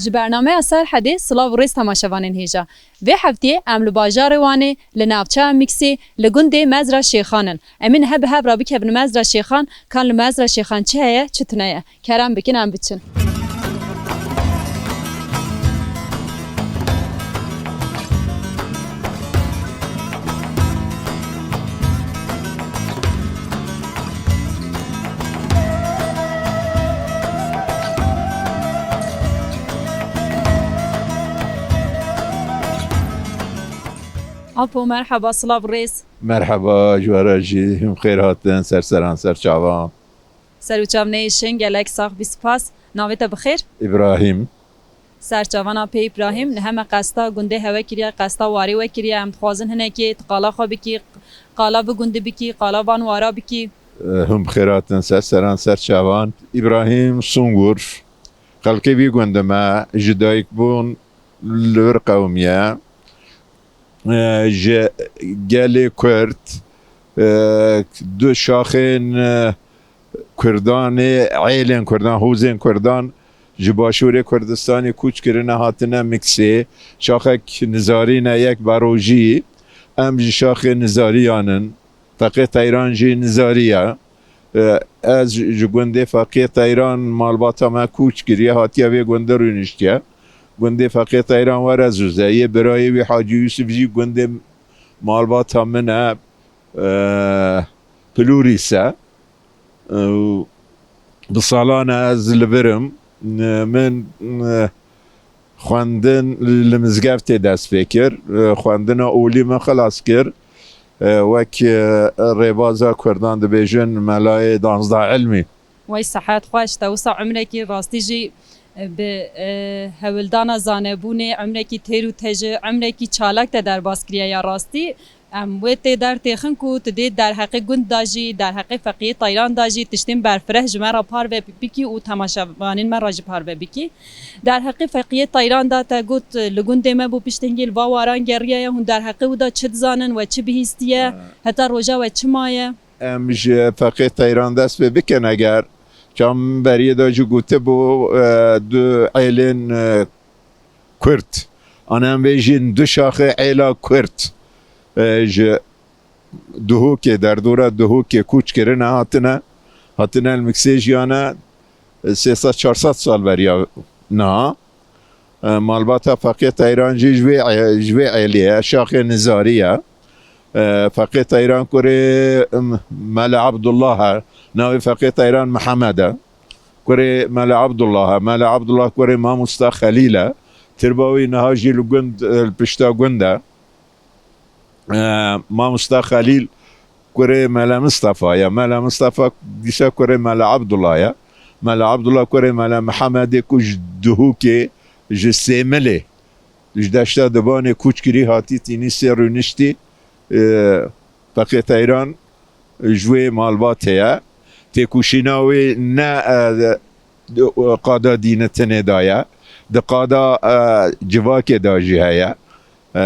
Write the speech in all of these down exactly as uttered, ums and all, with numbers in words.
Ji bernameya Serhedê silav û rêz temaşevanên hêja. Vê heftiyê em li bajarê Wanê, li navçeya Miksê, li gundê Mezra Şêxan in. Em ê niha bi hev re bikevin Mezra Şêxan, kan li Mezra Şêxan çi heye, çi tune ye. Kerem bikin em biçin. Apo, merheba, silav rêz. Merheba, ji we re jî him xêr hatin, ser seran, ser çavan. Ser û çav neyê şin, gelek sax bî, spas. Navê te bi xêr? Îbrahîm. Ser çavan Apê Îbrahîm, niha me qesta gundê hewe kiriye, qesta warê we kiriye. Em dixwazin hinekê tu qala xwe bikî, qala bi gundî bikî, qala van wara bikî. Hûn bi xêr hatin ser seran ser çavan. Îbrahîm Sungur, xelkê vî gundî me, ji dayik bûn li vir qewimiye. Ji gelê Kurd, du şaxên Kurdanê, êlên Kurdan, hûzên Kurdan ji Başûrê Kurdistanê kûç kirine, hatine Miksê. Şaxek nizarî ne, yek berojî. Em ji şaxê nizariyan in. Feqê Teyran jî nizarî ye. Ez ji gundê Feqê Teyran malbata me kûç kiriye, hatiye vê gundê rûniştiye. Gundê Feqê Teyran were zûze. Yê birayê wî Hacî Yûsif jî gundê malbata min e, e, Pilûrîs e. Û bi salan e ez li vir im. Min, e, xwendin li mizgeftê dest pê kir. E, xwendina olî min xilas kir. E, wek, e, rêbaza Kurdan dibêjin melayê danzdeh ilmî. Wey sehet xweş, te wisa umrekî rastî jî, e, bi, e, hewldana zanebûnê, umrekî têr û tejî, umrekî çalak te derbas kiriye ya rastî. Em wê tê der têxin ku tu dê derheqê gund da jî, derheqê Feqiyê Tayran da jî tiştên berfireh ji me re parve bikî û temaşevanên me re jî parve bikî. Derheqê Feqiyê Tayran da te got, li gundê me bû, pişt hingê li va waran geriyaye, hûn derheqê wî da çi dizanin, we çi bihîstiye, Ha. heta roja we çi maye? Em ji Feqê Teyran dest pê bikin eger. Çawa min beriyê de jî gotibû, e, du êlên, e, Kurd. An em bêjin du şaxê êla Kurd. E, ji Duhokê, derdora Duhokê kûç kirine hatine. Hatine li Miksê jiyane, e, sê sed çar sed sal beriya niha. E, malbata Feqiyê Teyran jî ji vê, e, ji vê êlê ye, şaxê nizarî ye. E, Feqiyê Teyran kurê, em, Mele Abdullah e. Navê Feqiyê Teyran Mihemed e. Kurê Mele Abdullah e. Mele Abdullah kurê Mamosta Xelîl e. Tirba wî niha jî li gund, e, li pişta gund e. E, Mamosta Xelîl kurê Mele Mistefa ye. Mele Mistefa dîsa kurê Mele Abdullah ye. Mele Abdullah kurê Mele Mihemedê ku ji Duhokê, ji Sêmilê, ji deşta Dibanê kûç kirî, hatî Tînîsê rûniştî. E, Feqê Teyran ji wê malbatê ye. Têkoşîna wê ne, e, di qada dînitinê de ye. Di qada, e, civakê de jî heye. E,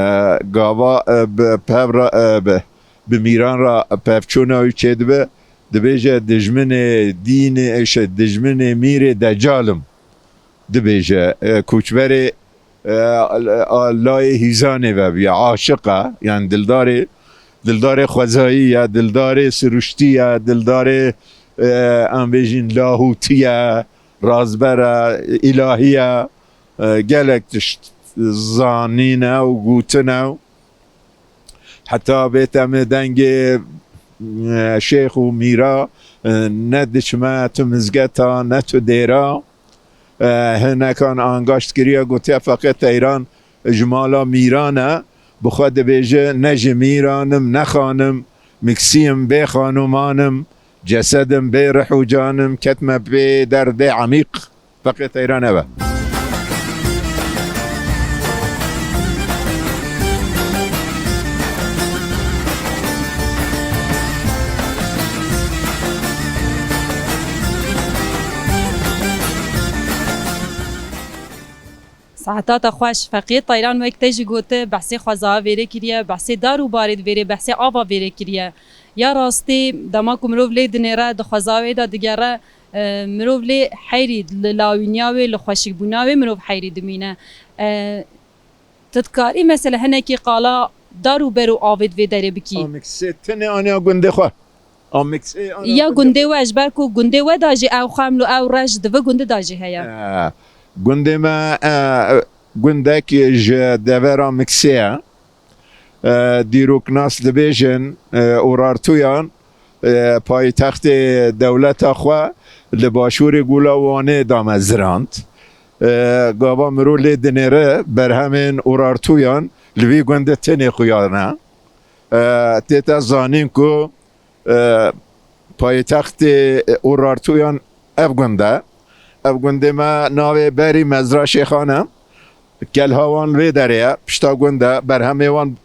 gava, e, bi pev re, e, bi, bi mîran re pevçûna wî çêdibe, dibêje dijminê dînê, şey, dijminê mîrê Deccal im. Dibêje, e, koçberê, e, a, layê hîzanê ve bûye, aşiq e, yani dildarê, dildarê xwezayî ye, dildarê siruştî ye, dildarê, e, em bêjin lahûtî ye, razber e, îlahî ye. E, gelek tişt zanîne û gotine û heta bête me dengê, e, şêx û mîra, e, ne diçime tu mizgeta, ne tu dêra. E, hinekan angaşt kiriye, gotiye Feqê Teyran ji mala mîran e, bi xwe dibêje, ne ji mîran im, ne xan im, miksî yim bê xan û man im, cesed im bê rih û can im, ketme pê derdê emîq. Feqê Teyran ev e. Saeta te xweş. Feqiyê Teyran wek te jî gote, behsê xwezaya vêrê kiriye, behsê dar û barê di vêrê, behsê ava vêrê kiriye. Ya rastî, dema ku mirov lê dinêre, di xwezaya wê de digere, E, mirov lê heyrî li lawîniya wê, li xweşikbûna wê mirov heyrî dimîne. E, tu dikarî mesela hinekî qala dar û ber û avê di vê derê bikî? Amiksê tenê aniya gundê xwe. Amiksê aniya Ya gundê gundê we, ji ber ku gundê we da jî ew xeml û ew reş di vê gundê da jî heye. E, gundê me, e, gundek ji devera Miksê ye. E, dîroknas dibêjin, e, Urartuyan, e, paytextê dewleta xwe li başûrê Gula Wanê damezirand. E, gava mirov lê dinêre berhemên Urartuyan li vî gundê tenê xuya ne. E, tête zanîn ku, e, paytextê Urartuyan ev gund e. Ev gundê me navê berî Mezra Şêxan e. Kelha wan vê derê ye, pişta gund e, berhemê wan,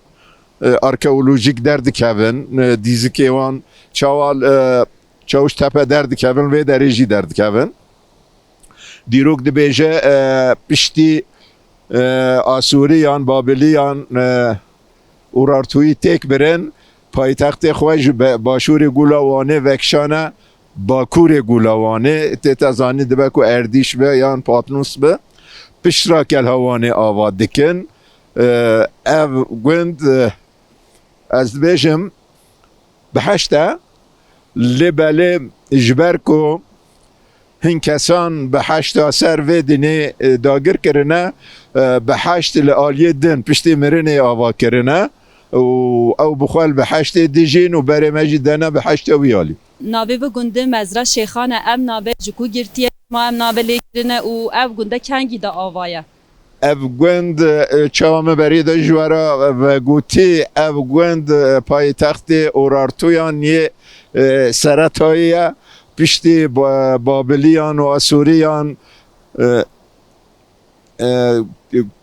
e, arkeolojîk derdikevin, e, dîzikê wan çawa, e, Çawuştepe derdikevin, vê derê jî derdikevin. Dîrok dibêje, e, piştî, e, Asûriyan, Babiliyan, e, Urartuyî têk birin, paytextê xwe ji be-, başûrê Gula Wanê vekişane Bakurê Gula Wanê, tête zanîn dibe ku Erdîş be yan Patnûs be, piştre Kelha Wanê ava dikin. E, ev gund, e, ez dibêjim, biheşt e, lê belê ji ber ku hin kesan biheşta ser vê dinê, e, dagir kirine, e, biheşt li aliyê din piştî mirinê ava kirine û ew bi xwe li biheştê dijîn û berê me jî dene biheşta wî alî. Navê vê gundê Mezra Şêxan e. Ev nave ji ku girtiye? Ma ev nave lê kirine û ev gunde kengî de ava ye? Ev gund, e, çawa min berê de ji we re vegotî, ev gund, e, paytextê Urartuyan yê, e, seretayî ye. Piştî Ba-, Babiliyan û Asûriyan, e, e,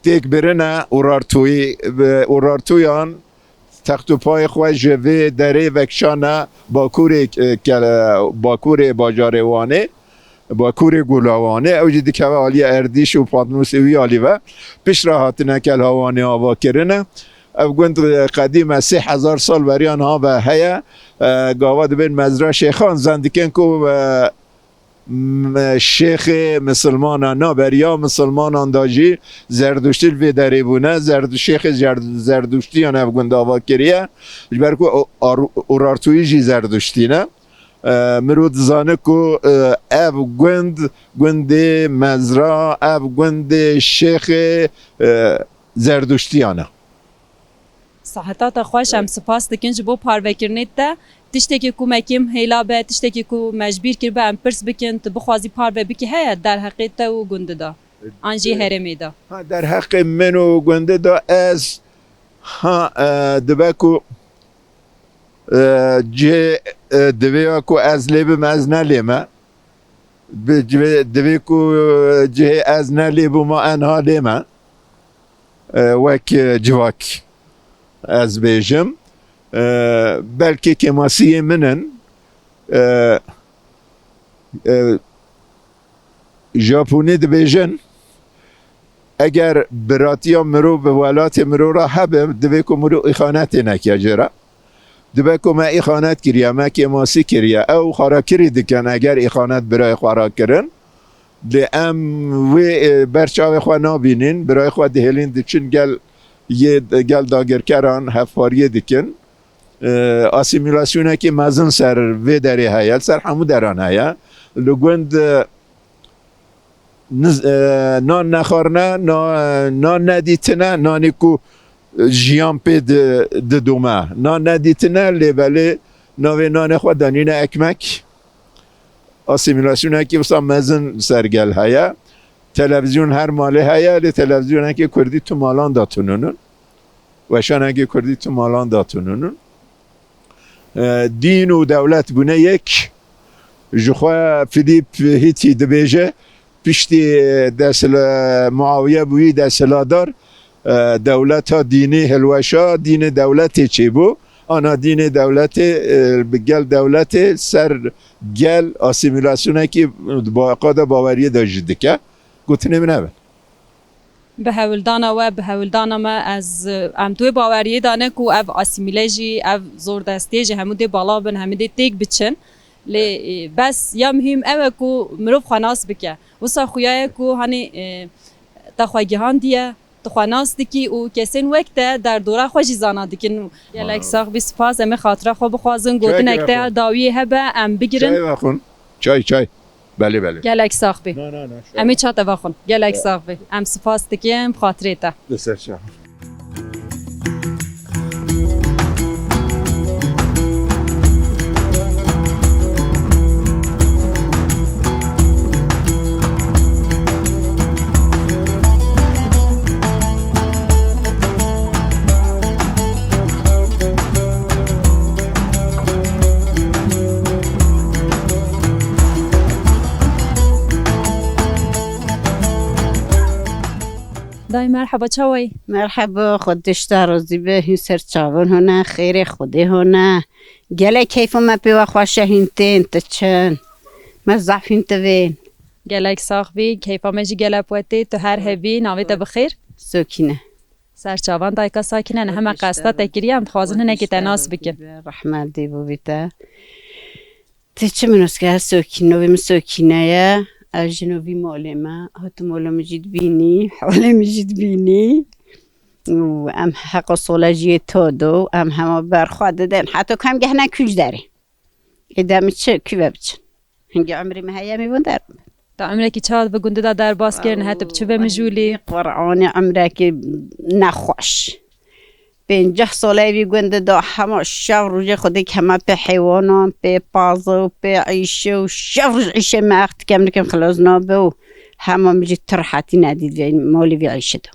têk birine Urartuyî, e, Urartuyan text û payê xwe ji vê derê vekişane Bakurê, e, ke-, Bakurê bajarê Wanê, Bakurê Gula Wanê, ew jî dikeve aliyê Erdîş û Patnûsê wî alî ve. Piştre hatine Kelha Wanê ava kirine. Ev gund, e, qedîm e, sê hezar sal beriya niha ve heye. E, gava dibên Mezra Şêxan, zanîn dikin ku, e, m-, şêxê misilmanan, na beriya misilmanan da jî Zerduştî li vê derê bûne. Zerd-, şêxê Zerd-, Zerduştiyan ev gund ava kiriye. Ji ber ku O-, Ar-, Urartuyî jî Zerduştî ne. E, mirov dizane ku, e, ev gund, gundê Mezra, ev gundê şêxê, e, Zerduştiyan e. Seheta te xweş, em spas dikin ji bo parvekirinê te. Tiştekî ku me kêm hêla be, tiştekî ku me ji bîr kiribe, em pirs bikin, tu bixwazî parve bikî, heye derheqê te û gundê de? An jî E, herêmê de? Ha, derheqê min û gundê de ez, ha, e, dibe ku, e, cihê, e, divê ya ku ez lê bim, ez ne lê me. Bi, divê, divê ku, e, cihê ez ne lê bûma, enha lê me. E, wek, e, civak ez bêjim. E, belkî kêmasiyê min in. E, e, Japonî dibêjin, eger biratiya mirov bi welatê mirov re hebe, divê ku mirov îxanetê neke jê re. Dibe ku me îxanet kiriye, me kêmasî kiriye. Ew xarakirî dikin, eger îxanet birayê xwe re kirin. Lê em wê, e, ber çavê xwe nabînin, birayê xwe dihêlin, diçin gel yê, gel dagirkeran hevpariyê dikin. E, asîmîlasyonekî mezin ser vê derê heye, li ser hemû deran heye. Li gund, e, niz-, e, nan nexwarine, na-, nan nedîtine, nanê ku jiyan pê di-, didome. Nan nedîtine, lê belê navê nanê xwe danîne ekmek. Asîmîlasyonekî wisa mezin ser gel heye. Televîzyon her malê heye, lê televîzyonekî kurdî tu malan de tununun. Weşanekî kurdî tu malan de tununun. E, dîn û dewlet bûne yek. Ji xwe Filîp Hîtî dibêje, piştî desthilat-, Muawiye bûyî desthilatdar, e, dewleta dînî hilweşa, dînê dewletê çêbû. Ana dînê dewletê, e, bi gel dewletê ser gel asîmîlasyonekî ba-, qada baweriyê de jî dike. Gotinê min ev e. Bi hewldana we, bi hewldana me, ez, em di wê baweriyê de ne ku ev asîmîle jî, ev zordestiyê jî hemû dê bala bin, hemû dê têk biçin. Lê, e, bes ya muhîm ew e ku mirov xwe nas bike. Wisa xuya ye ku hanî, e, te xwe gihandiye, tu xwe nas dikî û kesên wek te derdora xwe jî zana dikin. Gelek sax bî, spas. Em ê xatira xwe bixwazin. Gotinek te ya dawiyê hebe, em bigirin. Çay vexwin. Çay, çay. Belê, belê. Gelek sax bî. Na, na, na, şöyle. Em ê çate vexwin. Gelek sax bî. Em spas dikin bi xatirê te. Li ser çav. Dayê merheba, çawa yî? Merheba, Xwedê ji te razî be, hûn ser çavan hûn e, xêrê Xwedê hûn e. Gelek keyfa me pê we xweş e, hûn tên, tu çin. Me zaf hûn tivên. Gelek sax bî, keyfa me jî gelek we tê, tu her hebî, navê te bi xêr? Sokîne. Ser çavan dayika Sakîne, niha me qesta te kiriye, em dixwazin hinekî te nas bikin. Rehmet dê bû bî te. Ti çi min oske? Ez Sokîn, novê min Sokîne ye. Ez ji novî malê me. Hatim ola min jî dibînî, halê min jî dibînî. Û em heqa sola jiyê to do, em hema ber xwe didin. Heta ku em gehne kûç derê. Ê de min çi, kû ve biçin? Hingî emrê me heye, em ê win der. Te emrekî çawa di gundî de derbas kir, niha tu bi çi ve mijûl î? Qur'anê emrekî nexweş. Pênceh sala vî gundî de hema şev rojê xwedê hema pê heywanan, pê pazî û pê îşe û şev roj îşê me ex dikem nikim xilas nabe û hema min jî tu rehetî nedît vê malê vî îşê de.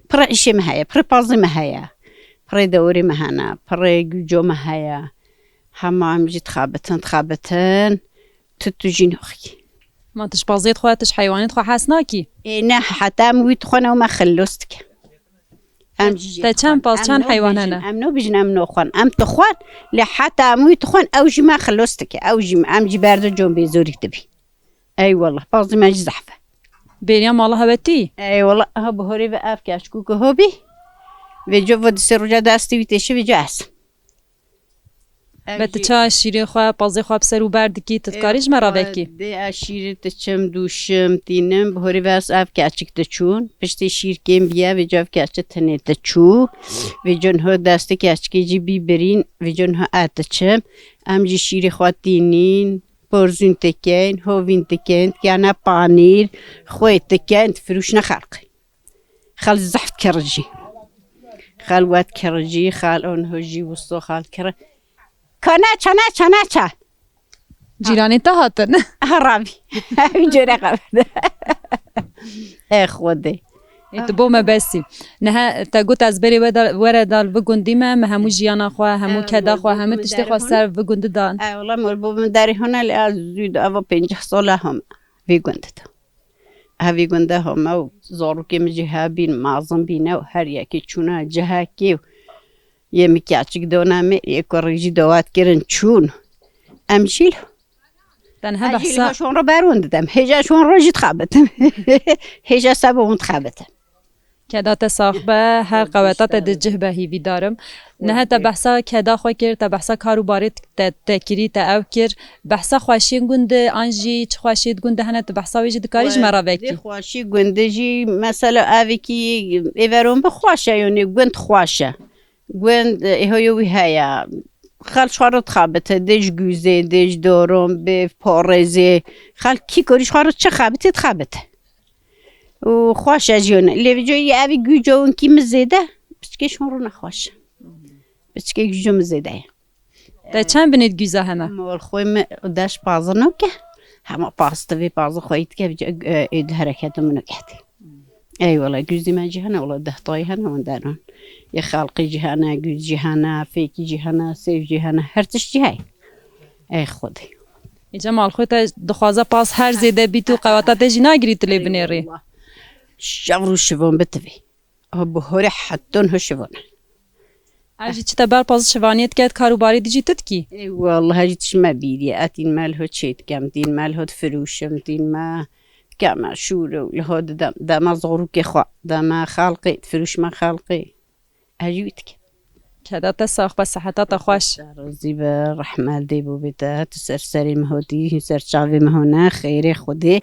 Pirê îşê me heye, pirê pazî me heye, pirê dewirê me hene, pirê gûco me heye. Hema em jî dixebitin, dixebitin, tu tu jî naxî. Ma tu ji paziyê xwe, tu ji heywanê xwe hes nakî? Ê ne, heta em wî dixwin ew me xilos dike. Em jî jê Te çend dixwin. Paz, Em çend no heywan bijin, hene? Em no bijin, em no xwin. Em dixwin, lê heta em wî dixwin, ew jî me xilos dike. Ew jî, em jî berdo combê zorî dibî. Ey wallah, pazî me jî zehf e. Bêriya mala hewe tî? Ey wallah, aha bihorê ve ev keçkû ku hobî. Vê co ve di sê roja destê wî têşe vê co ez. Be tu ça şîrê xwe, pazê xwe bi ser û ber dikî, tu dikarî ji me re vekî? Dê ez şîrê diçim, dûşim, tînim, bihorê ve ez ev keçik diçûn. Piştî şîr kêm biye, vê co ev keçik tenê diçû. Vê co niho destê keçikê jî bî birîn, vê co niho ez diçim. Em jî şîrê xwe tînîn, porzûn dikeyn, hovîn dikeyn, dikene panîr, xwê dikeyn, difirûşne xelqê. Xel zehf dikere jî. Xel wet dikere jî, xel on ho jî wisto xel dikere. Ka neça, neça, neça. Cîranê te hatin? Ha, rabî. Ev cure xeberde. E Xwedê. Ê, tu bo me besî. Niha te got ez berê we da, were dal vi gundî me, me hemû jiyana xwe, hemû keda xwe, hemû tiştê xwe ser vi gundî dan. E, wala mor bo min derê hona lê ez zû de eva pênceh sola hom vî gundî de. Evî gundê home û zarokê min jî hebîn, mezin bîne û her yekê çûne cihekê û yê min keçik done min, yê kurî jî dawet kirin çûn. Em jî li Tenha Em jî li behsa şon re berwin didem. Hêja şon re jî dixebitim. Hêja sebo hûn dixebitim. Keda te sax be, her qeweta te di cih be, hîvîdar im. Niha te behsa keda xwe kir, te behsa kar û barê te, te kirî, te ew kir. Behsa xweşiyên gund de, an jî çi xweşiyê di gund de hene, tu behsa wê jî dikarî ji me re vekî? Xweşî gund de jî, mesela evekî êveron bi xweş e, yanî gund xweş e. Gund, e, êhoyê wî heye. Xel ji xwe re dixebite, dê ji gûzê, dê ji doron, bê parêzê. Xel kî korî ji xwe re çi xebitî, dixebite. Û xweş e jiyone. Lê vêca yê evî gûca winkî min zêde, piçkê şon rû nexweş e. Piçkê gûca min zêde ye. Te çend binêt gûza hene? Mol xwe min deş pazino ke. Hema paz tivê pazı xweyî dike, vêca, e, êdî hereketa min neke. Ey wele, gûzî me jî hene, wele deh tayî hene winderan. Yê xelqî jî hene, gûz jî hene, fêkî jî hene, sêv jî hene, her tişt jî heye. Ey Xwedê. Îca mal xwe te dixwaze paz her zêde bît û qewata te jî nagirî tu lê binêrî. Şev rû şivan bitivî. Aha, bihorê heton ho şivan e. Ev jî çi te ber paz şivaniyê diket, kar û barê dî jî tu dikî? Ê, welleh, jî tişt me bîriye. Ez tîn me li ho çê dikem, tîn me li ho difirûşim, tîn me dikeme şûr û li ho didem, deme zarokê xwe, deme xelqê, difirûşme xelqê. Ez jî wî dikim. Keda te sax be, seheta te xweş. Te razî be, rehme li dê bû bê te. Tu ser serê min hatî, ser çavê min hone, xêrê Xwedê.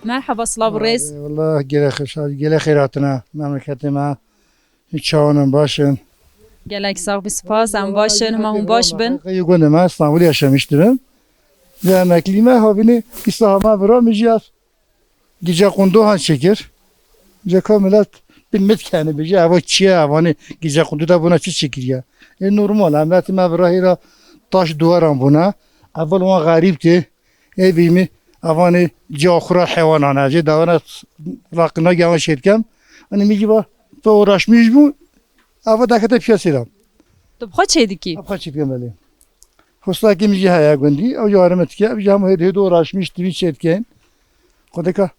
Merhaba, silav û rêz. Eyvallah, gelek xweş, gelek xêr hatine memleketê me. Çawan in, baş in? Gelek sax bî, spas, em baş in, hema hûn baş bin. Qey gundê me, Stenbolê yaşamiş dibim. Lê emeklî me, havînê îsa hema vira min jî ev gîca qundu han çêkir. Ceka milet bi mit kenê bêje, eva çi ye, evanê gîca qundu de bûna çi çêkiriye? Ê normal, em miletê me vira hêra taş duwaran bûne. Evel wan xerîb tê. Ê vî min, evanê cî axura heywanan e, jê dawana raqina gewan şêrkem. Hani min jî va, to uğraşmış bû, eva dakete piyasê de. Tu bi xwe çê dikî? Bi xwe çê dikim belê. Hostakê min jî heye gundî, ew jî arê min dike, ev jî hemû hêd hêd uğraşmış, divî çê dikin. Xwedê ka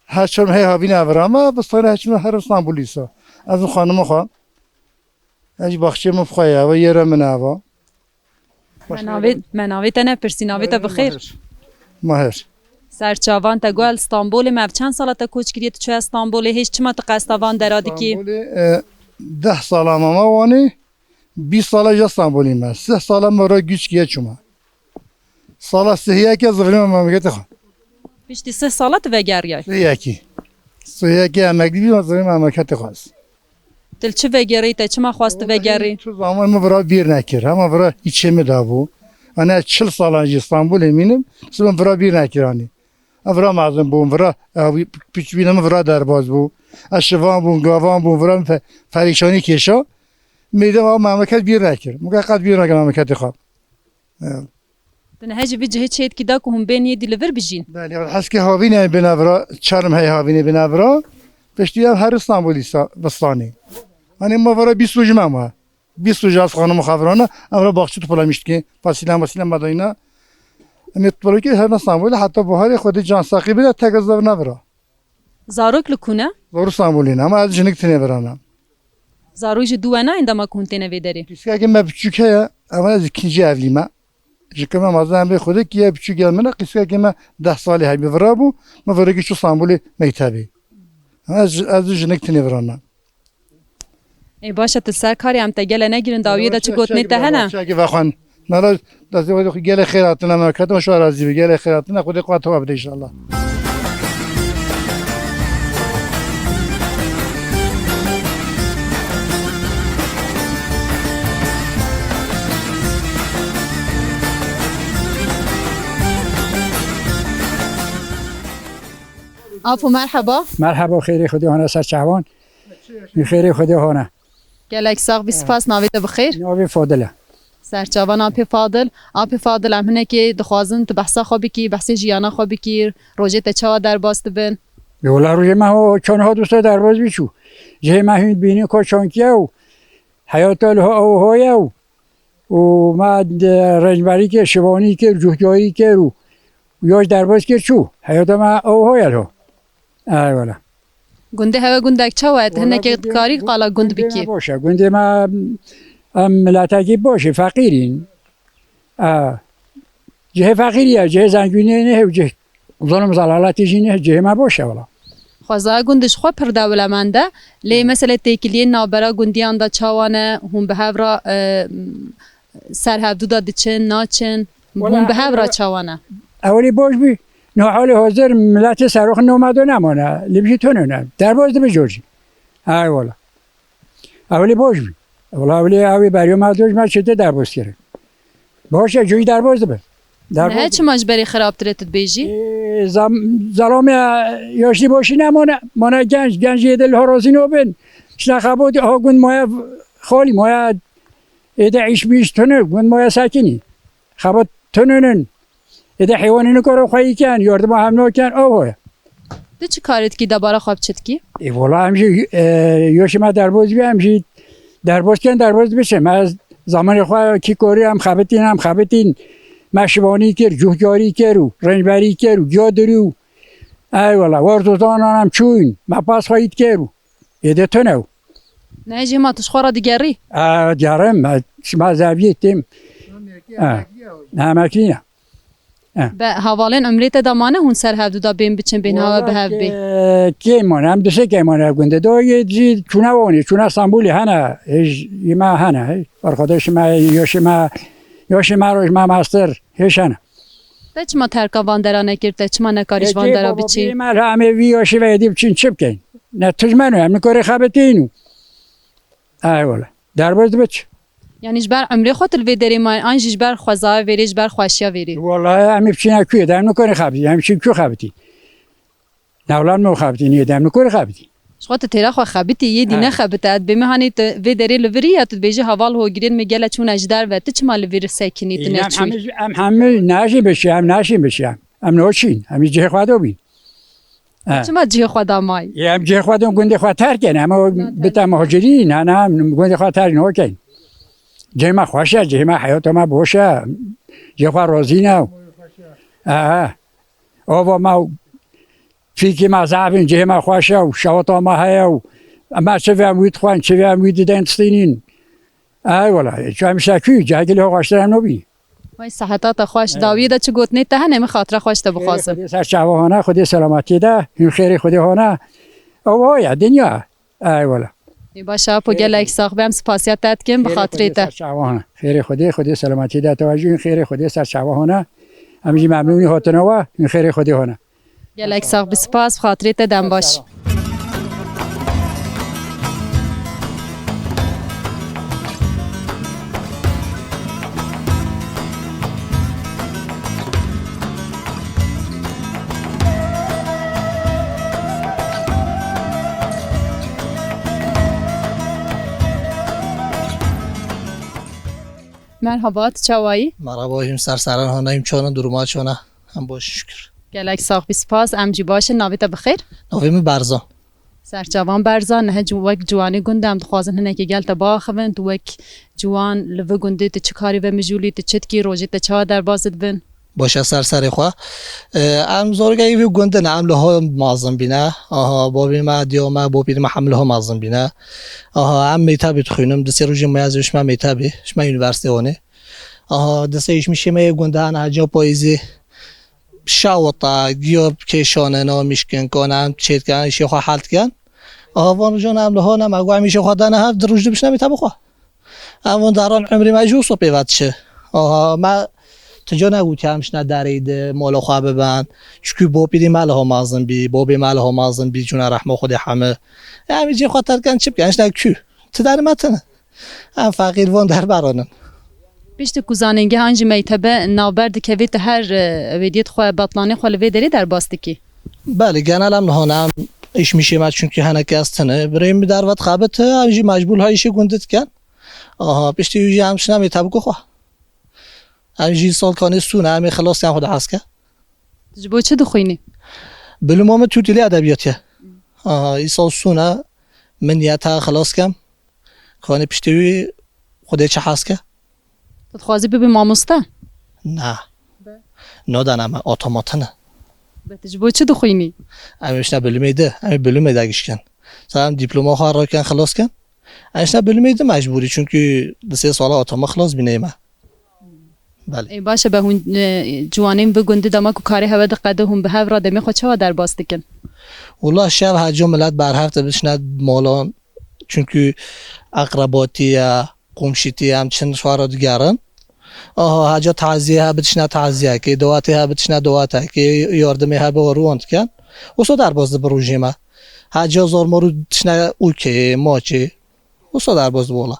her çar hey havîne ev rama, bi stane her çar her Stenbolî sa. Ez û xanima xwe. Ez jî baxçeyê min bi xwe ye, ev yê re min e eva. Me navê, me navê te nepirsî, navê te bi xêr. Mahir. Mahir. Serçavan te got li Stenbolê me, ev çend sala te koç kiriye, tu çûye Stenbolê, hêj çima tu qesta van dera dikî? Stenbolê, e, deh sala me ma Wanê, bîst sala ya Stenbolê me. Sih sala me re güç kiye çûme. Sala sihiyeke zivirîme memleketê xwe. Piştî sih sala tu vegeriyay? Sihiyekî. Sihiyekî emeklî bî, zivirîme memleketê xwe. Tu li çi vegerî, te çima xwest tu vegerî? Tu zaman min vira bîr nekir. Hema vira îçê min de bû. Ene çil salan jî Stenbolê mînim. Sibin vira bîr nekir anî. Ev vira mezin bûn, vira, ew piçbîna min vira derbas bû. Ez şivan bûn, gavan bûn, vira min fe-, perîşanî kêşa. Mêde ew memleket bîr nekir. Min qet bîr nekir memleketê xwe. Ew. Tu niha jî vî cihê çêdikî da ku hûn bên yê dî li vir bijîn? Belê, heskê havînê bêne vira, çarm hey havînê bêne vira. Piştî ev her Stenbolî sa-, vistanê. Hani ma vira bîst roj me ma. Bîst roj ez xanim xevirana, em re baxçe topulamiş dike. Fasîle, masîle me dayna. Em ê topulakî her Stenbolê heta buharê xwedê can saxî bide, tek ez devir nevira. Zarok li ku ne? Zarok Stenbolê ne, ama ez jinik tinê virana. Zarok jî dû wena ên dema ku hûn têne vê derê? Qîskekê me biçûk heye, ev ez ikinci evlî me. Ji ke me mazin em bê xwedê kiye biçûk gel min e, qîskekê me deh salî hebî vira bû, me virekî çû Stenbolê mektebê. Ez, ez jinik tinê virana. Ê, baş e, tu ser karê em te gele negirin, dawiyê de çi gotinê te hene? Çekî vexwen. Nala destê xwe gelê xêr hatine memleketê me, şo razî be. Gelê xêr hatine, Xwedê qewet hewa bide înşallah. Apo, merheba. Merheba, xêrê Xwedê hane ser çavan. Xêrê Xwedê hane. Gelek sax bî, spas, navê te bi xêr? Navê Fadil e. Serçavan Apê Fadil. Apê Fadil, em hinekê dixwazin tu behsa xwe bikî, behsê jiyana xwe bikî, rojê te çawa derbas dibin? Ê, wela rojê me ho çan hat wisa derbas bî çû. Cihê me hûn bînî ko çankiye û heyata li ho ew ho ye û, û me de rencberî kir, şivanî kir, cuhdarî kir û, û yaş derbas kir çû. Heyata me ew ho ye li ho. Ey wela. Gundê hewe gundek çawa ye? Wela hinekê gundê, dikarî qala gund gundê me bikî? Baş e. Gundê me, em miletekî baş e, feqîr in. A, cihê feqîrî ye, cihê zengîniyê ne, ew cih zulm zelaletê jî ne, cihê me baş e wela. Xwezaya gund ji xwe pir dewlemend e. Lê, hı, meselê têkiliyên navbera gundiyan de çawa ne? Hûn bi hev re, e, ser hevdû de diçin, naçin? Wela hûn bi hev re çawa ne? Ewilî baş bî. No halê hazir miletê seroxin nomado nemane. Lê bijî tune ne. Derbas dibe cor jî. Ay wela. Ewilî baş bî. Wela ewilî ewî beriyo me doj me çêtir derbas kirin. Baş e, cuyî derbas dibe. Derbas dibe. Niha çima ji berê xirabtir e tu dibêjî? Ê, zam-, zelamê yaşlî başî nemane. Mane genç, genç yê dil ha razî nabin. Şine xebot ha gund maya xalî, maya Êde îş bîş tune, gund maya sekinî. Xebat tuninin. Êde heywanî nikare xwe yî ken, yardima hem naken, awa ye. Tu çi karê dikî, debara xwe bi çi dikî? Ê, wela em jî, e, yoşê me derbaz bî, em jî derbaz ken, derbaz biçin. Ez zamanê xwe kî korî em xebitîn, em xebitîn. Me şivanî kir, cuhkarî kir û rênberî kir û giya dirû. Ey wela, warzozanan em çûn, me pas xwe yî dikir û êdî tune û. Ne jî ma tu ji xwe re digerî? E, digerim, e, şima zeviyê têm. E, emeklî ne. E. Be hevalên umrê te de mane hûn ser hevdu de bên biçin, bên hewe bi hev bê? Wala kê-, kêm mane, em du sê kêm mane gundê. Do yê jî çûne Wanê, çûne Stenbolê hene, hêj yê me hene, hêj. Arkadaşê me, yoşê me, yoşê me roj me master, hêj hene. Te çima terka van dera nekir, te çima nekarî ji van dera biçî? Ê, baba, bîrê me, la em ê vî yoşê ve êdî biçin çi bikeyn? Ne tijmen o, em nikarê xebitîn û. Ey wele. Derbas dibe çi? Yanî ji ber umrê xwe tu li vê derê mayî, an jî ji ber xwezaya vêrê, ji ber xweşiya vêrê? Walahi em ê biçîne kuyê de, em nikarê xebitîn, em çin kû xebitîn. Newlan me xebitî, niyê dem li kur xebitî. Ji xwe tu têra xwe xebitî, yê dî Ha. nexebite. Dibê min hanê tu vê derê li vir î ya tu dibêjî heval hogirên min gele çûne ji derve. Tu çima li vir sekinî, tu Em neçûyî? hemî, em hemî naşîn bişî, em naşîn bişî, em. Em noçîn, em cihê xwe do bîn. Ha. Çima cihê xwe da mayî? Em cihê xwe do gundê xwe terk in, em o Naterk. bite muhacirîn, hene, em gundê xwe terk nokin. Cihê me xweş e, cihê me heyata me boş e. Cihê xwe rozî ne. Ha. Ava me Fîkî me zaf in, cihê me xweş e û şewata me heye û me çi vê em wî dixwin, çi vê em wî didin distînîn. Ey wela, çi em şekî, cehgilê xwe xweştir em nobî. Vay seheta te xweş, Ey. dawiyê de çi gotinê te hene, min xatira xweş te Xêrê bixwazim. Xwedê ser çava hane, Xwedê selametiyê de, hûn xêrê Xwedê hane. Ew o ye, dinya. Ey wela. Ê, baş e, Apo, Xêrê gelek Xwedê. sax be, em spasiya te dikin, bi Xêrê xatirê Xwedê te. ser çava hane. Xêrê Xwedê, Xwedê selametiyê de, te wajî hûn xêrê Xwedê ser çava hane. Em jî memnûnî hatina we, hûn xêrê Xwedê hane. Gelek sax bî, spas, bi xatirê te dem baş. Merhaba, tu çawayî? Merhaba, hîm ser seran hona, hîm çona, duruma çona? Em baş şükür. Gelek sax bî, spas. Em jî baş in. Navê te bi xêr? Navê min Berzan. Serçavan Berzan, niha ci-, wek ciwanê gund em dixwazin hinekî gel te biaxivin. Tu wek ciwan li vi gundê tu çi karî ve mijûlî, tu çi dikî, rojê te çawa derbas dibin? Baş e, ser serê xwe. Em zorgehî vî gundin, em li ho mazin bîne. Aha, bavê me, diya me, bopîrê me hemî li ho mazin bîne. Aha, em mektebê dixwînim, di sê rojê me ya zî ji me mektebê, ji me unîversîtê Wanê. Aha, di sê îşmişê me yê gundin, heca payîzê. Şewita, giya kêşanena, mişkin, kane em çêdikin, îşê xwe hel dikin. Aha, van rojan em li ho ne, me got em îşê xwe dane hev, di roj dibişne mektebê xwe. Em van daran umrê me jî wisa pê ve diçe. Aha, me tu ca negotiye em şine derê de, mala xwe bibin. Çikû bopîrê me li ho mezin bî, bobê me li ho mezin bî, cûna rehma Xwedê heme. Em ê cê xwe terk kin çi bikin, em şine kû. Ti derê me tune. Em feqîr van derberonin. Piştî ku zanîngehan jî mektebe navber dikevê, tu her, e, wêdiyê xwe, betlanê xwe li vê derê derbas dikî? Belê, genel em niha ne, em îşmişê me çunkî hinek kes tune. Birê min derve dixebite, em jî mecbûr ha îşê gundî dikin. Aha, piştî wî jî em şine mektebê xwe. Em jî sal kanê sûne, em ê xilas ken xwe diheske. Ji bo çi dixwînî? Bilûma min tu dilê edebiyatê. Aha, îsal sûne, min niyeta xilas kem. Kanê piştî wî Xwedê çi hez ke? Tu dixwazî bibî mamoste? Na. Be. Nodana me, otomatine. Be tu ji bo çi dixwînî? Em ê şine bilûmê de, em ê bilûmê de gişken. Sa em dîploma xwe raken xilas ken. Em şine bilûmê de mecbûrî, çunkî di sê sala otoma xilas bînê me. Belê. Ê, baş e, be hûn, e, ciwanên bi gundî dema ku karê hewe diqede, hûn bi hev re demê xwe çawa derbas dikin? Wela şev heca milet berhev te bişine malan, çunkî eqrebatî ye, komşîtî ye, em çin ji xwe re digerin. Aha, heca taziyê hebe dişine taziyekê, dawetê hebe dişine dawetekê, yardimê hebe wan dikin. Wisa derbas dibe rojê me. Heca zarmarû dişine ûkê, maçê. Wisa derbas dibe wela.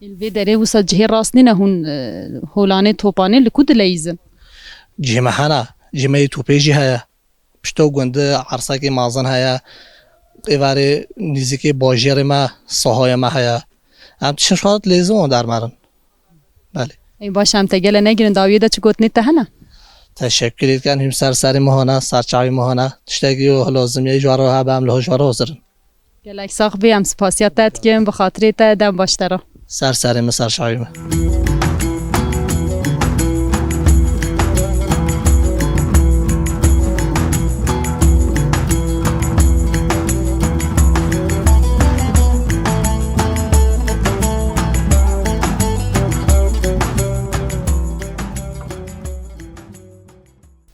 Li vê derê wisa cihê rast nîne hûn, e, holanê, topanê li ku dileyîzin? Cihê me hene. Cihê me yê topê jî heye. Pişto gund ersekê mezin heye. Êvarê nîzîkê bajêrê me sahayê me heye. Em tişt xwe dileyîzin wan dermerin. Belê. Ê, baş e, em te gele negirin, dawiyê de çi gotinê te hene? Teşekkür êdikin, hîm ser serê me hane, ser çavê me hane. Tiştekî yo lazim ye, ji we re hebe em li ho ji we re hazir in. Gelek sax bî, em spasiya te dikin, bi xatirê te dem baş te re. Ser serê min, ser çavê min.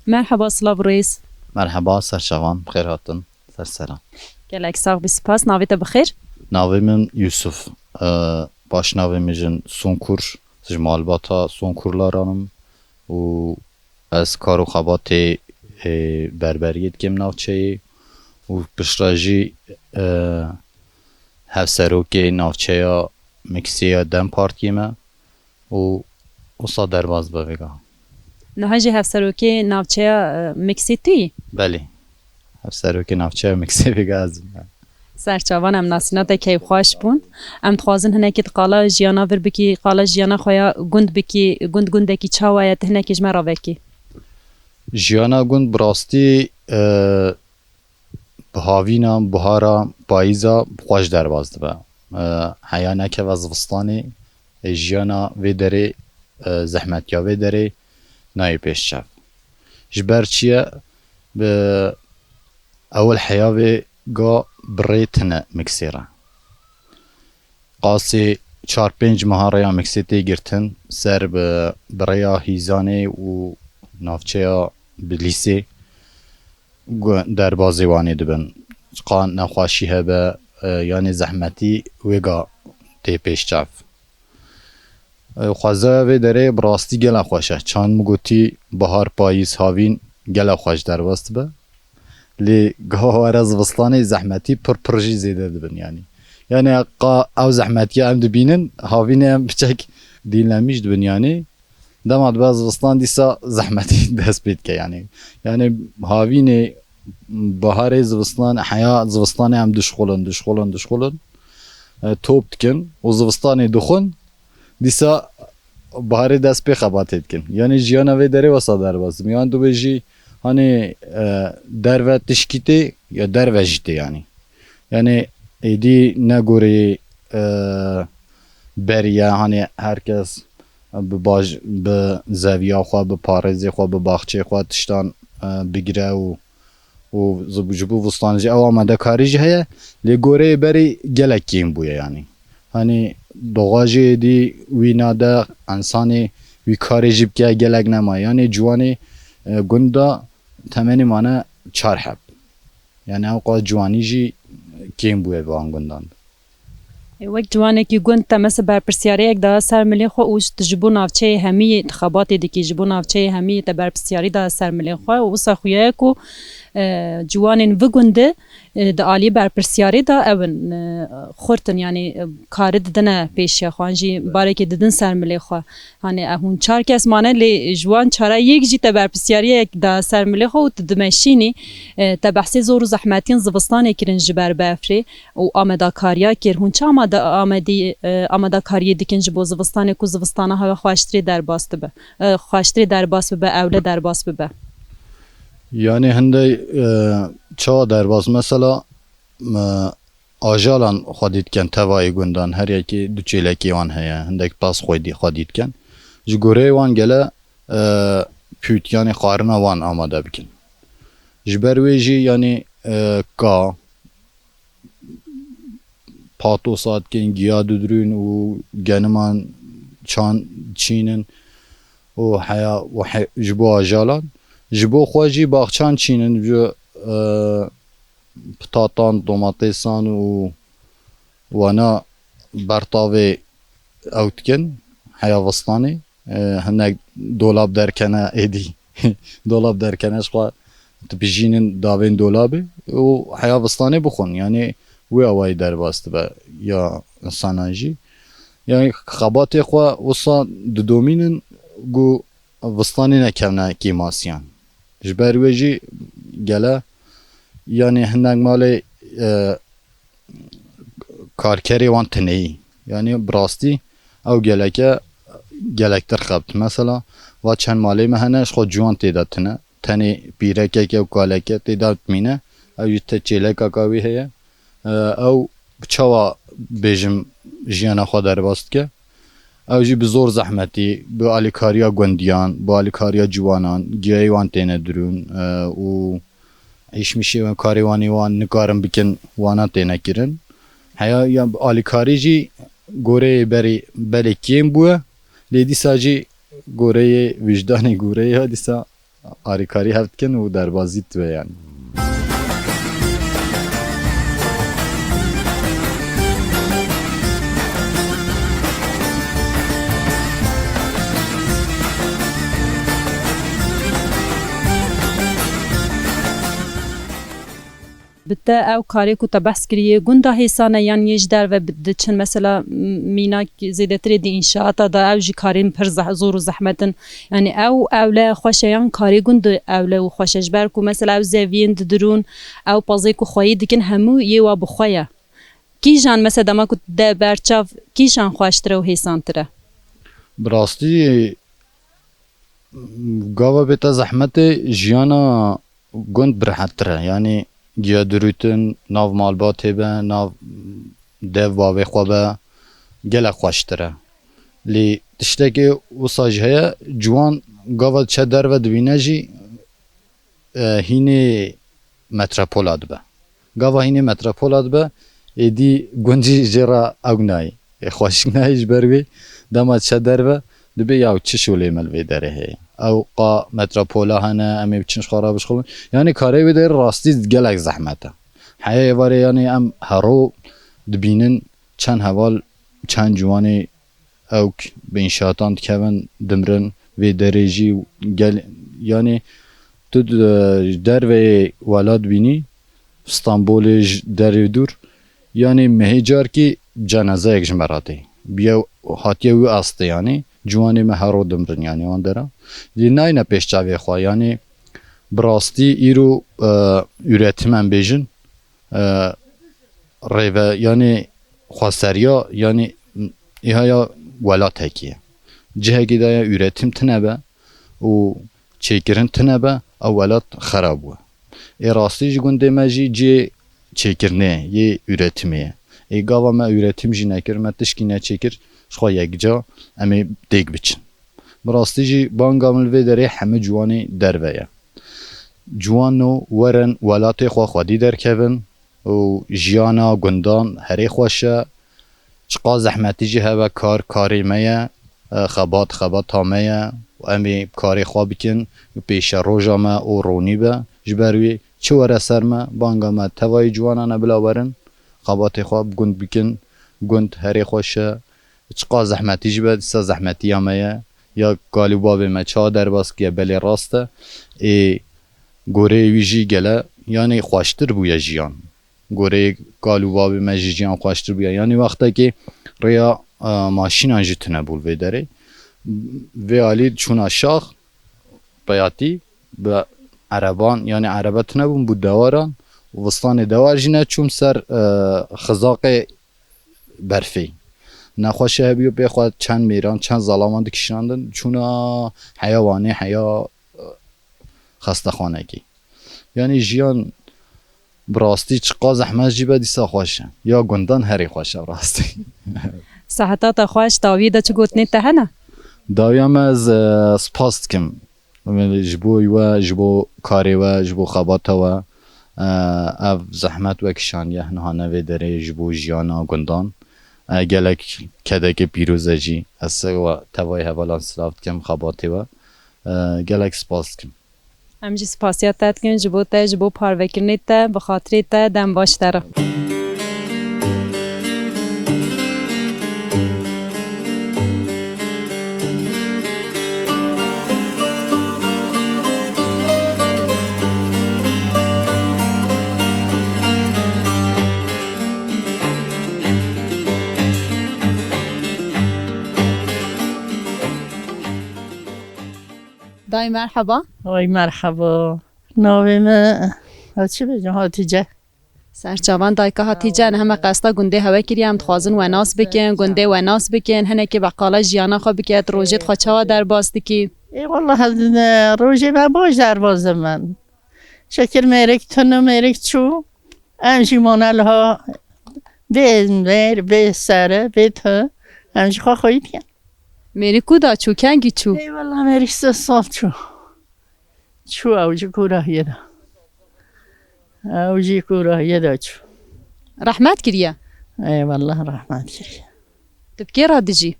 Merheba, silav û rêz. Merheba, serçavan, bi xêr hatin. Ser seran. Gelek sax bî, spas. Navê te bi xêr? Navê min Yusuf. Ee, baş navê min jin Sonkur. Ji malbata Sonkur Laran im û ez kar û xebatê, e, berberiyê dikim navçeyê û piştre jî, e, hevserokê navçeya Miksê ya DEM Partiyê me û wisa derbas be vêga. Niha jî hevserokê navçeya, e, Miksê tu yî? Belê. Hevserokê navçeya Miksê vêga ez im. Serçavan, em nasîna te keyfxweş bûn. Em dixwazin hinekî di qala jiyana vir bikî, qala jiyana xwe ya gund bikî, gund gundekî çawa ye, tu hinekî ji me re vekî. Jiyana gund bi rastî, e, bi havîna, bihara, payîza xweş derbas dibe. E, heya nekeve zivistanê, e, jiyana vê derê, e, zehmetiya vê derê nayê pêş çav. Ji ber çi ye? Bi ewil heya vê ga bi rê tine Miksê re. Qasê çar pênc meha rêya Miksê tê girtin, ser bi, bi rêya Hîzanê û navçeya Bilîsê gu-, derbazê wanê dibin. Çiqa nexweşî hebe, e, yanê zehmetî wêga tê pêş çav. E, xwezaya vê derê bi rastî gela xweş e. Çand min gotî, bahar, payîz, havîn gela xweş derbas dibe. Lê gaha were zivistanê zehmetî pir pir jî zêde dibin yanî. Yanî qa ew zehmetiya em dibînin, havînê em piçek dînlemîş dibin yanî. Dema dibe zivistan dîsa zehmetî dest pê dike yanî. Yanî havînê, baharê, zivistan, heya zivistanê em dişxulin, dişxulin, dişxulin. E, top dikin û zivistanê dixwin. Dîsa baharê dest pê xebatê dikin. Yanî jiyana vê derê wesa derbas dibe. Yan dibêjî, hanê, e, derve tişkî tê ya derve jî tê yanî. Yanî êdî ne gorê, e, berî ye, hanê her kes bi baş, bi zeviya xwe, bi parêzê xwe, bi baxçeyê xwe tiştan, e, bigire û û ji, ji bo vistan jî ew amadekarî jî heye, lê goreyê berî gelek kêm bûye yanî. Hanî doxa jî êdî wî nade, ensanê wî karê jî bike gelek nema. Yanî ciwanê, e, gund de temenê mane çar heb. Yanî ew qas ciwanî jî kêm bûye bi wan gundan de. Wek ciwanekî gund te mese berpirsiyariyek daha ser milê xwe û tu ji bo navçeyê hemiyê tu xebatê dikî, ji bo navçeyê hemiyê te berpirsiyarî daha ser milê xwe û wisa xuya ye ku, e, ciwanên vi gundî, e, di aliyê berpirsiyarê de ew in, e, xurt in, yanî, e, karî didine pêşiya xwe, an jî barekê didin ser milê xwe. Hanê, e, hûn çar kes mane, lê ji wan çara yek jî te berpirsiyariyek da ser milê xwe û tu dimeşînî. E, te behsê zor û zehmetiyên zivistanê kirin ji ber befrê û amadekariya kir. Hûn çi amade-, amadî-, e, amadakariyê dikin ji bo zivistanê ku zivistana hewe xweştirê derbas dibe, e, xweştirê derbas bibe, ewle derbas bibe? Yanî hindê, e, çawa derbas? Mesela, e, ajalan xwedî dikin, tevayê gundan, her yekê du çêlekê wan heye, hindek pez xwedî, xwedî dikin. Ji goreyê wan gele, e, pût, yanî xwarina wan amade bikin. Ji ber wê jî, yanî, e, ka, patosa dikin, giya didurûn û geniman çan çînin û heya, û he-, ji bo ajalan. Ji bo xwe jî baxçan çînin, ji, e, pitatan, domatêsan û wana bertavê ew dikin, heya vistanê. E, hinek dolab derkene êdî. Dolab derkene ji xwe dibijînin davên dolabê û heya vistanê bixwin. Yanî wê awayî derbas dibe ya însanan jî. Yanî xebatê xwe wisa didomînin ku vistanê nekevne kêmasiyan. Ji ber wê jî gele, yanî hinek malê, e, karkerê wan tineyî. Yanî bi rastî ew geleke gelektir xebt. Mesela va çend malê me hene, ji xwe ciwan tê de tine. Tenê pîrekeke û kaleke tê de dimîne. Ew jî te çêlekaka wî heye. E, ew bi çawa bêjim jiyana xwe derbas dike? Ew jî bi zor zehmetî, bi alîkariya gundiyan, bi alîkariya ciwanan, giyayê wan têne dirûn, e, û îşmişê wan, karê wanê wan nikarin bikin, wana têne kirin. Heya ya alîkarî jî goreyê berî belê kêm bûye, lê dîsa jî goreyê wijdanê goreyê ya dîsa Arîkarî hev dikin û derbazî dibe yani. Bi te ew karê ku te behs kirî yê gunda hêsan e yan yê ji derve bi-, diçin, mesela, m-, mînak zêdetirê di înşaata de ew jî karên pir zeh-, zor û zehmet in. Yanî ew ewle xweş e yan karê gund ewle û xweş e? Ji ber ku mesela ew zeviyên didirûn, ew pezê ku xweyî dikin hemû yê wa bi xwe ye. Kîjan mesela dema ku de berçav kîjan xweştir e û hêsantir e? Bi rastî gava bête zehmetê jiyana gund bi rehettir e. Yanî giya dirûtin, nav malbatê be, nav dev bavê xwe be, gelek xweştir e. Lê tiştekê wisa jî heye, ciwan gava diçe derve dibîne jî, e, hînê metropola dibe. Gava hînê metropola dibe, êdî gund jî jê re ew nayê. Ê xweşik nayê ji ber wê dema diçe derve dibê ya çi şolê me li vê derê heye. Ew qa metropola hene, em ê biçin ji xwe re bişxulin. Yanî karê wê derê rastî gelek zehmet e. Heye êvarê yanî em hero dibînin çend heval, çend ciwanê ewk bi înşaatan dikevin, dimrin, vê derê jî gel-, yanî tu di, ji derveyê welat bînî, Stenbolê ji derê dûr, yanî mehê carkî cenazeyek ji me re tê. Biye hatiye wî astê yanî, ciwanê me hero dimrin yanî wan dera. Lê nayne pêş çavê xwe, yanî bi rastî îro, e, üretim em bêjin, e, rêve, yanî xweseriya, yanî îha ya welatekî ye. Cihekî de ya üretim tine be û çêkirin tine be, ew welat xerab bû. Ê rastî ji gundê me jî cihê çêkirinê yê üretimê ye. Ê gava me üretim jî nekir, me tişkî neçêkir, ji xwe yekca em ê têk biçin. Bi rastî jî banga min li vê derê hemû ciwanê derve ye. Ciwano werin welatê xwe xwedî derkevin û jiyana gundan herê xweş e. Çiqa zehmetî jî hebe kar karê me ye, e, xebat xebata me ye û em ê karê xwe bikin û pêşeroja me û ronî be. Ji ber wî çi were ser me, banga me tevayî ciwanan e bila werin, xebatê xwe bi gund bikin, gund herê xweş e. Çiqa zehmetî jî be, dîsa zehmetiya me ye. Ya kal û bavê me çawa derbas kiriye, belê rast e. Ê goreyê wî jî gele, yanî xweştir bûye jiyan. Goreyê kal û bavê me jî jiyan xweştir bûye. Yanî wextekê rêya, e, maşînan jî tune bû li vê derê. Vê alî çûna şax, peyatî bi ereban, yanî erebe tune bûn, bû dewaran û vistanê dewar jî neçûm ser, e, xizaqê berfê. Nexweşe hebiyo pê xwe çend mêran, çend zalaman dikişinandin, çûna heya Wanê, heya, e, xestexanekî. Yanî jiyan bi rastî çiqa zehmet jî be dîsa xweş e. Ya gundan herî xweş e bi rastî. Seheta te xweş, dawiyê de çi gotinê te hene? Dawiya me ez, e, spas dikim. Ji bo we, ji bo karê we, ji bo xebata we, e, ev zehmet we kişandiye niha ne vê derê ji bo jiyana gundan. E, gelek kedeke pîroz e jî. Ez se we tevayê hevalan silav dikim xebatê we. E, gelek spas dikim. Em jî spasiya te dikin ji bo te, ji bo parvekirinê te, bi xatirê te, dem baş te re. Dayê merheba. Ay merheba. Navê me, ha, çi bêjim, Hatîce. Serçavan dayka Hatîce, em heme qesta gundê hewe kiriye, em dixwazin we nas bikin, gundê we nas bikin, hinekî beqala jiyana xwe bike, tu rojê xwe çawa derbas dikî? Ê wallah, ez, e, rojê me baş derbas dikim. Şekir mêrik tune, mêrik çû. Em jî mane liha bê mêr, bê sere, bê tu. Em jî xwe xweyî dikin. Mêrik ku da çû, kengî çû? Ê wallah, mêrik sê sal çû. Çû ew jî kûrahiyê de. Ew jî kûrahiyê de çû. Rehmet kiriye? Ê wallah, rehmet kiriye. Tu bi kê re dijî?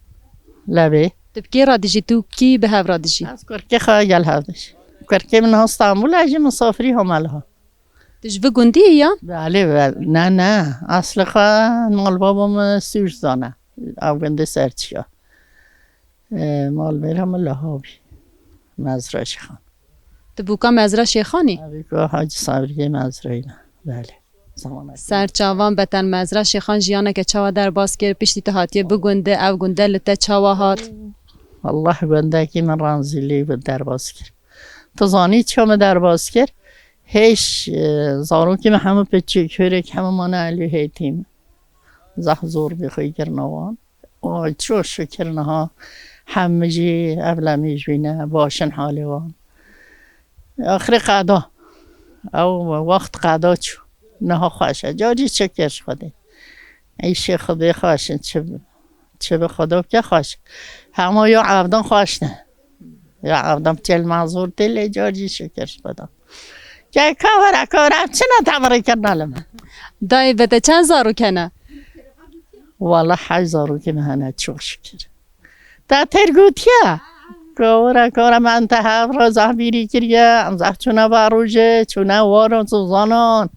Lebê. Tu bi kê re dijî? Tu kî bi hev re dijî? Ez kurkê xwe gel hev dijî. Kurkê min ha Stenbul, ez jî misafirî hame liha. Tu ji vî gundî yî ya? Belê, be-, ne, ne. Eslê xwe malbaba min Sûrzan e. Ew gundê Serçiya. E, malbêra min liha bî. Mezra Şêxan. Tu bûka Mezra Şêxanî? Ev bûka Hacî Sabriyê Mezrayî ne. Belê. Zamana Ser çavan beten Mezra Şêxan jiyaneke çawa derbas kir? Piştî tu hatiye bi gunde, ev gunde li te çawa hat? Allah gundekî min razî lê bi derbas kir. Tu zanî çima min derbas kir? Hêj, e, zarokê min hemû piçûk, hûrek hemû mane elî hêtîm. Zeh zor bi xwe kirina wan. Ay, çok şükür niha hemî jî evlemî ji wî ne, baş in halê wan. Axirê qeda. Ew wext qeda çû. Niha xweş e. Carî şikir ji Xwedê. Îşê Xwedê xweş in. Çi, çi bi Xweda bike xweş. Hema ya evdan xweş ne. Ya evdan çel mazûr tê lê carî şikir ji Xweda. Ke kavera kavera çina tevirî kirina li me. Dayê, be te çend zarok hene? Wala hej zarokê min hene, çok şükür. Te têr gotiye. Kora, kora, me te hev re zehbîrî kiriye, em zehf çûne ve rojê, çûne waran, zozanan.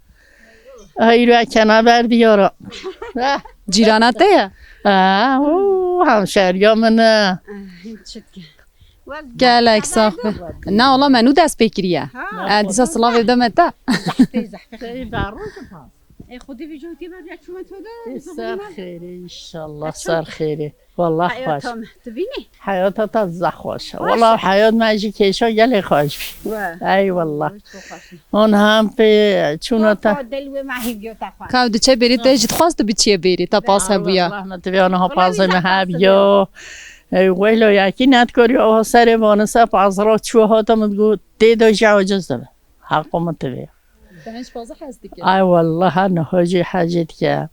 Heyra kena ber diyara. Cîrana te ye? Ha, û, hemşeriya min e. Gelek sax be. Na, wala me nû dest pê kiriye. Ha. E, dîsa silavê bideme te. Zehfê, zehfê. Ê, Xwedê vî cotê me bîya çûme to de. Ê, ser xêrê, înşallah, ser xêrê. Wallah xweş. Heyata me, tu bînî? Heyata te zeh xweş e. Xweş e. Wallah heyat me jî kêşa gelê xweş bî. We. Ey wallah. Çok xweş. Hûn hem pê çûna te. Dilê me hîvgiyo te xweş. Ka diçe bêrî te jî dixwast tu biçiye bêrî, te pas hebûya. Wallah me tu bîya niha pazê me hebûya. Ey weylo yekî nedikariya aha serê vanise pazra çû hata min digot tê de jî aciz dibe. Heqo min tu bîya. Te hin ji paza hez dike? Ay wallah, ha niha jî hecê dike.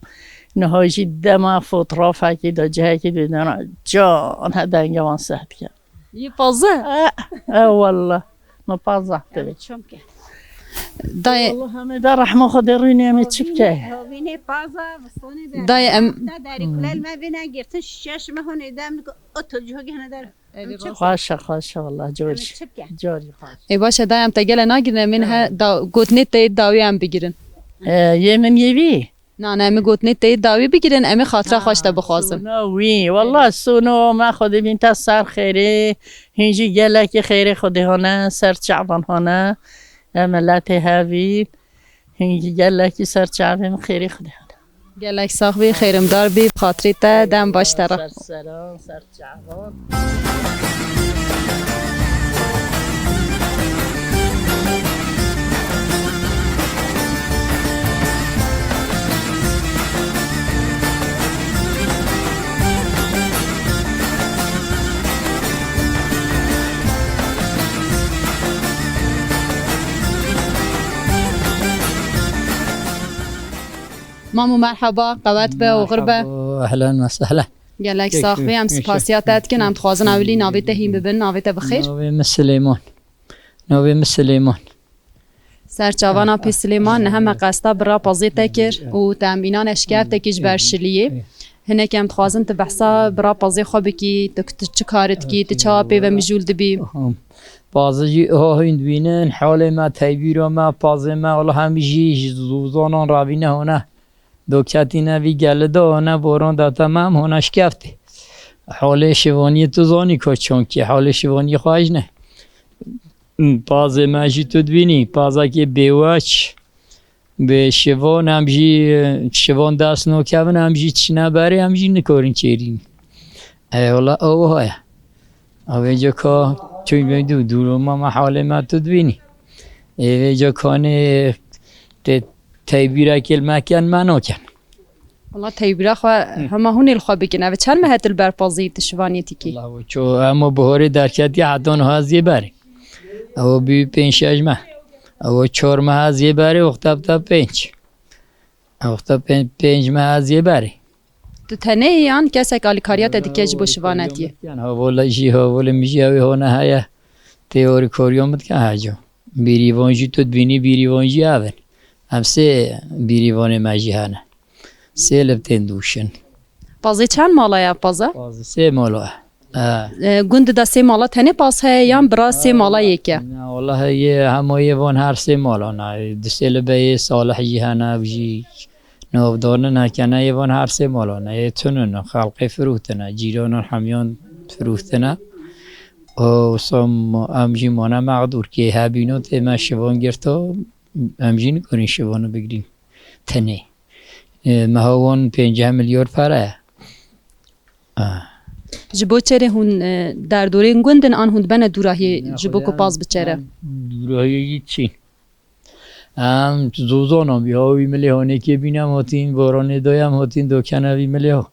Niha jî dema fotrafekî de cihekî didana can he dengê wan seh dike. Yê paza? E, e wallah. Me paza tevê. Çimke. Dayê. Wallah, em ê de rehma Xwedê rûnê, em ê çi bike? Havînê paza, vistonê de. Dayê, em da derî kulel me vêne girtin şeş me hûn ê dem otur cihogene der. Xweş e, xweş e, wallah, carî. Carî xweş. Ê, baş e, dayê, em te gele nagirin, em ê niha da-, gotinê te yê dawî em bigirin. E, yê min yê vî? Na, na, em ê gotinê te yê dawî bigirin, em ê xatira xweş te bixwazin. Sona wî, wallah, sona me Xwedê bîn te ser xêrê, hîn jî gelekî xêrê Xwedê hane, ser çavan hane, e, miletê hevî, hîn jî gelekî ser çavê min xêrê Xwedê hane. Gelek sax bî, xêrimdar bî, bi xatirê te, dem baş te re. Ser seran, ser çavan. Mamu merheba, qewet be, oxir be. Merhaba, ehlen ve sehlen. Gelek sax be, em spasiya te dikin, em dixwazin ewilî navê te hîn bibin, navê te bi xêr? Navê min Silêman. Navê min Silêman. Ser çavana pê Silêman, niha me qesta bira pazê te kir û te em înan eşkeftekî ji ber şiliyê. Hinek em dixwazin tu behsa bira pazê xwe bikî, tu, tu çi kar dikî, tu çawa pê ve mijûl dibî? Pazê jî ha hûn dibînin, halê me, teybîra me, pazê me, wala hemî jî ji zozanan ravîne hone. Do ketîne vî gele de hone, boran da te me em hone şkeftê. Halê şivaniyê tu zanî ka çankî, halê şivaniyê xweş ne. Pazê me jî tu dibînî, pazekê bêweç, bê şivan, em jî, şivan dest nakevin, em jî çine berê, em jî nikarin çêrîn. Ey wala, ew wiha ye. Ew ê ca ka çûy bê dû, dûroma me halê me tu dibînî. Ê vê ca kanê tê teybîrekê li me ken, me naken. Wala teybîra xwe hema hûn ê li xwe bikin. Ev çend meh e tu li ber pazî tu şivaniyê dikî? Wala ço, hema biharê derketiye heta niha ez yê berê. Ew bî pênc şeş meh. Ew çar meh ez yê berê, wexta bita pênc. Wexta pê-, pênc meh ez yê berê. Tu tenê yî yan kesek alîkariya te dike ji bo şivanetiyê? Hevolê jî, hevolê min jî ew ê hone heye. Tê alîkariya min dike heco. Bîrîvan jî tu dibînî, bîrîvan jî ev in. Em sê bîrîvanê me jî hene. Sê li tên dûşin. Pazê çend mala ye paza? Pazê sê mala ye. E, E, gund de sê mala tenê pas heye yan bira sê mala yek e? Na, wala heye, hema yê van her sê malan e. Di sê li beyê Salih jî hene, ev jî navdanin hekene, yê van her sê malan e. Yê tunin, xelqê firûtine, cîranan hemiyan firûtine. O, wisa em jî mane mexdûr kê hebîno tê me şivan girto, em jî nikarin şivanu bigirîn tenê. E, meha wan pêncî milyar pere ye. Ah. Ji bo çerê hûn, e, derdorên gund in an hûn dibene dûrahiyê ji bo ku pas biçere? Em dûrahiyê yî çî. Em zozanan bî, ha wî milê hanêkê bîn em hatîn, baranê dayê em hatîn dokene vî milê ha.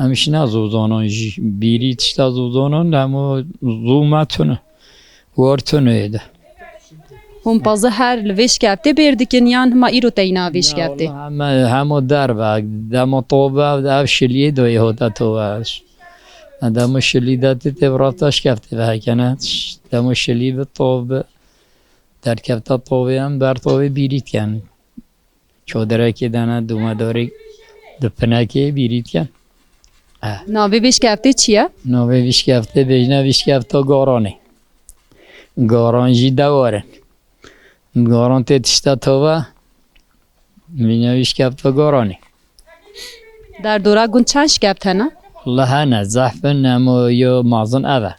Em şina zozanan jî, bîrî tişta zozanan, hema zû me tune. War tune yê de. Hûn pazî her li vê şikeftê bêr dikin yan hima îro teyna vê şikeftê? Ya, wala hema, hema derve, dema tobe, ev şiliyê doyê hota tobe. Dema şilî de tê tê rafta şikeftê vehekene. Dema şilî bi tobe. Derkefta tovê em ber tovê bîrî dikin. Çoderekê dene dûmedarê di pinekê bîrî dikin. Eh. Navê vê şikeftê çi ye? Navê vî şikeftê bêjne vî şikefta Garanê. Garan jî dewar in. Garan tê tişta tova, bêjne vî şikefta Garanê. Derdora gund çend şikeft hene? Wala hene, zehf in, hema yo mazin ev e.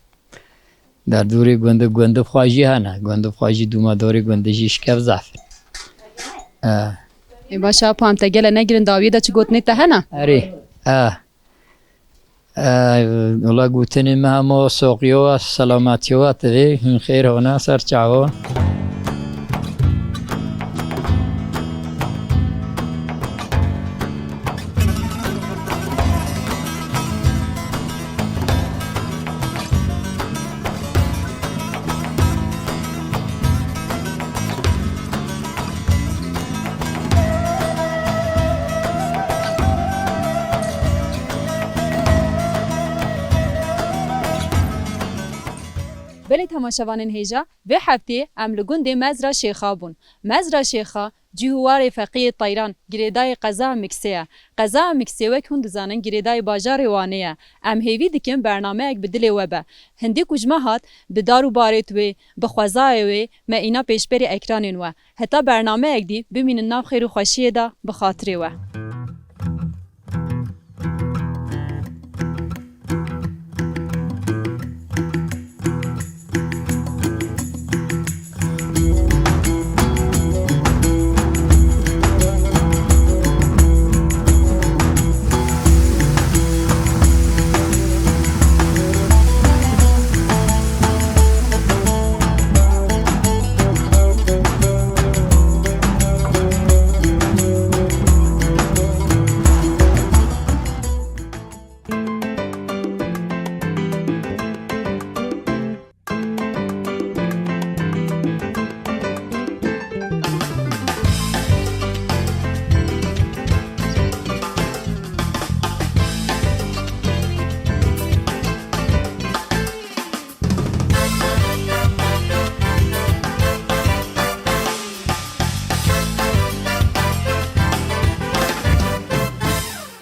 Derdorê gundê, gundê xwe jî hene. Gundê xwe jî dûmedarê gundê jî şikev zehf in. E. Ê baş e, apa em te gele negirin dawiyê de çi gotinê te hene? Erê. E. E, wala gotinê me hema soqiyo we, selametiyo we divê. Hûn xêr hona ser çavan. Belê temaşevanên hêja, vê heftê em li gundê Mezra Şêxa bûn. Mezra Şêxa, cih û warê Feqiyê Teyran, girêdayê qeza Miksê ye. Qeza Miksê wek hûn dizanin girêdayê bajarê Wanê ye. Em hêvî dikin bernameyek bi dilê we be. Hindî ku ji me hat, bi dar û barêt wê, bi xwezayê wê, me îna pêşberî ekranên we. Heta bernameyek dî, bimînin nav xêr û xweşiyê de, bi xatirê we.